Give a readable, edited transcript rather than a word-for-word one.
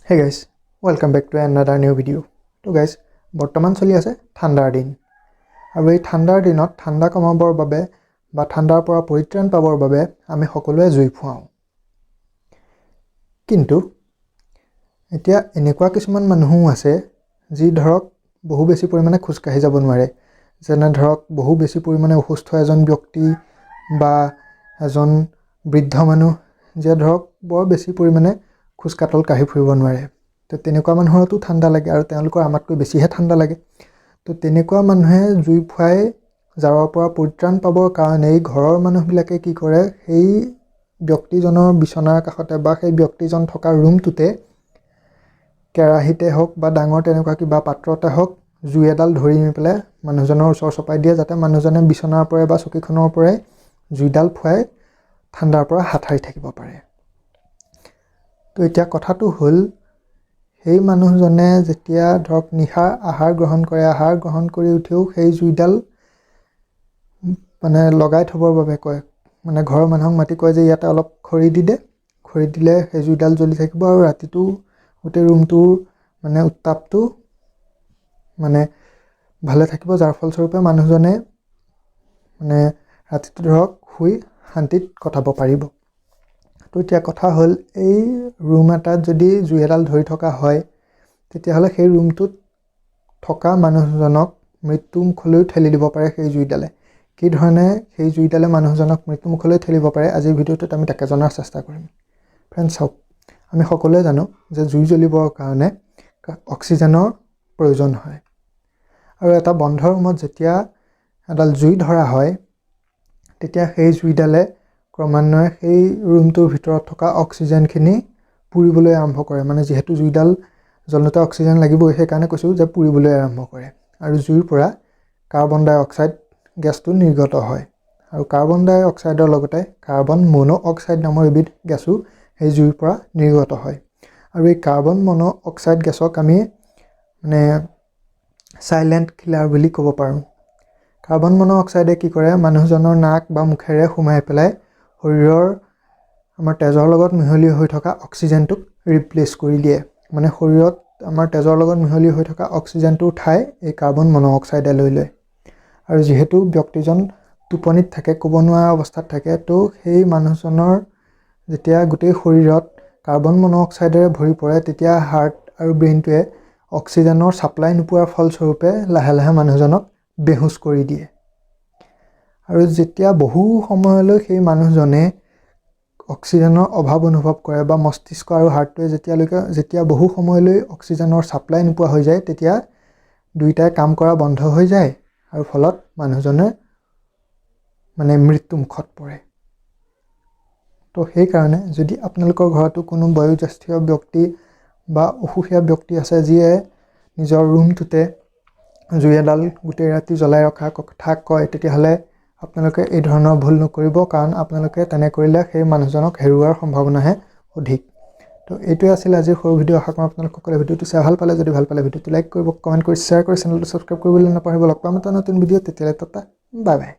Hey guys, welcome back to another new video. তো guys, বৰ্তমান চলি আছে ঠাণ্ডাৰ দিন আৰু এই ঠাণ্ডাৰ দিনত ঠাণ্ডা কমাবৰ বাবে বা ঠাণ্ডাৰ পৰা পৰিত্ৰাণ পাবৰ বাবে আমি সকলোৱে জুই ফুৱাওঁ। কিন্তু এতিয়া এনেকুৱা কিছুমান মানুহো আছে যি ধৰক বহু বেছি পৰিমাণে খোজকাঢ়ি যাব নোৱাৰে। যেনে ধৰক বহু বেছি পৰিমাণে অসুস্থ এজন ব্যক্তি বা এজন বৃদ্ধ মানুহ, যিয়ে ধৰক বৰ বেছি পৰিমাণে খোজ কাটল কাঢ়ি ফুৰিব নোৱাৰে। তো তেনেকুৱা মানুহৰতো ঠাণ্ডা লাগে আৰু তেওঁলোকৰ আমাতকৈ বেছিহে ঠাণ্ডা লাগে। তো তেনেকুৱা মানুহে জুই ফুৱাই জাৰৰ পৰা পৰিত্ৰাণ পাবৰ কাৰণেই ঘৰৰ মানুহবিলাকে কি কৰে, সেই ব্যক্তিজনৰ বিচনাৰ কাষতে বা সেই ব্যক্তিজন থকা ৰুমটোতে কেৰাহীতে হওক বা ডাঙৰ তেনেকুৱা কিবা পাত্ৰতে হওক জুই এডাল ধৰি নি পেলাই মানুহজনৰ ওচৰ চপাই দিয়ে, যাতে মানুহজনে বিচনাৰ পৰাই বা চকীখনৰ পৰাই জুইডাল ফুৱাই ঠাণ্ডাৰ পৰা হাত সাৰি থাকিব পাৰে। তো এতিয়া কথাটো হ'ল, সেই মানুহজনে যেতিয়া ধৰক নিশা আহাৰ গ্ৰহণ কৰে, আহাৰ গ্ৰহণ কৰি উঠিও সেই জুইডাল মানে লগাই থ'বৰ বাবে কয়, মানে ঘৰৰ মানুহক মাতি কয় যে ইয়াতে অলপ খৰি দি দে, খৰি দিলে সেই জুইডাল জ্বলি থাকিব আৰু ৰাতিটো গোটেই ৰুমটোৰ মানে উত্তাপটো মানে ভালে থাকিব, যাৰ ফলস্বৰূপে মানুহজনে মানে ৰাতিটো ধৰক শুই শান্তিত কটাব পাৰিব। তো এতিয়া কথা হ'ল, এই ৰুম এটাত যদি জুই এডাল ধৰি থকা হয়, তেতিয়াহ'লে সেই ৰুমটোত থকা মানুহজনক মৃত্যুমুখলৈও ঠেলি দিব পাৰে সেই জুইডালে। কি ধৰণে সেই জুইডালে মানুহজনক মৃত্যুমুখলৈ ঠেলিব পাৰে, আজিৰ ভিডিঅ'টোত আমি তাকে জনাৰ চেষ্টা কৰিম। ফ্ৰেণ্ডছ, চাওক, আমি সকলোৱে জানো যে জুই জ্বলিবৰ কাৰণে অক্সিজেনৰ প্ৰয়োজন হয় আৰু এটা বন্ধ ৰুমত যেতিয়া এডাল জুই ধৰা হয়, তেতিয়া সেই জুইডালে ক্ৰমান্বয়ে সেই ৰুমটোৰ ভিতৰত থকা অক্সিজেনখিনি পুৰিবলৈ আৰম্ভ কৰে। মানে যিহেতু জুইডাল জ্বলোতে অক্সিজেন লাগিবই, সেইকাৰণে কৈছোঁ যে পুৰিবলৈ আৰম্ভ কৰে আৰু জুইৰ পৰা কাৰ্বন ডাই অক্সাইড গেছটো নিৰ্গত হয় আৰু কাৰ্বন ডাই অক্সাইডৰ লগতে কাৰ্বন মন' অক্সাইড নামৰ এবিধ গেছো সেই জুইৰ পৰা নিৰ্গত হয়। আৰু এই কাৰ্বন মন' অক্সাইড গেছক আমি মানে চাইলেণ্ট কিলাৰ বুলি ক'ব পাৰোঁ। কাৰ্বন মন' অক্সাইডে কি কৰে, মানুহজনৰ নাক বা মুখেৰে সোমাই পেলাই শৰীৰৰ আমাৰ তেজৰ লগত মিহলি হৈ থকা অক্সিজেনটোক ৰিপ্লেচ কৰি দিয়ে। মানে শৰীৰত আমাৰ তেজৰ লগত মিহলি হৈ থকা অক্সিজেনটোৰ ঠাই এই কাৰ্বন মন' অক্সাইডে লৈ লয়। আৰু যিহেতু ব্যক্তিজন টোপনিত থাকে, ক'ব নোৱাৰা অৱস্থাত থাকে, তো সেই মানুহজনৰ যেতিয়া গোটেই শৰীৰত কাৰ্বন মন' অক্সাইডেৰে ভৰি পৰে, তেতিয়া হাৰ্ট আৰু ব্ৰেইনটোৱে অক্সিজেনৰ ছাপ্লাই নোপোৱাৰ ফলস্বৰূপে লাহে লাহে মানুহজনক বেহুচ কৰি দিয়ে। আৰু যেতিয়া বহু সময়লৈ সেই মানুহজনে অক্সিজেনৰ অভাৱ অনুভৱ কৰে বা মস্তিষ্ক আৰু হাৰ্টটোৱে যেতিয়া বহু সময়লৈ অক্সিজেনৰ ছাপ্লাই নোপোৱা হৈ যায়, তেতিয়া দুয়োটাই কাম কৰা বন্ধ হৈ যায় আৰু ফলত মানুহজনে মানে মৃত্যুমুখত পৰে। তো সেইকাৰণে যদি আপোনালোকৰ ঘৰতো কোনো বয়োজ্যেষ্ঠ ব্যক্তি বা অসুখীয়া ব্যক্তি আছে, যিয়ে নিজৰ ৰুমটোতে জুই এডাল গোটেই ৰাতি জ্বলাই ৰখা কথা কয়, তেতিয়াহ'লে আপোনালোকে এই ধৰণৰ ভুল নকৰিব, কাৰণ আপোনালোকে তেনে কৰিলে সেই মানুহজনক হেৰুওৱাৰ সম্ভাৱনাহে অধিক। তো এইটোৱে আছিল আজিৰ সৰু ভিডিঅ'। আশা কৰোঁ আপোনালোক সকলোৱে ভিডিঅ'টো চাই ভাল পালে। যদি ভাল পালে, ভিডিঅ'টো লাইক কৰিব, কমেণ্ট কৰি শ্বেয়াৰ কৰি চেনেলটো ছাবস্ক্ৰাইব কৰিবলৈ নাপাহৰিব। লগ পাম এটা নতুন ভিডিঅ', তেতিয়ালৈ টাটা, বাই বাই।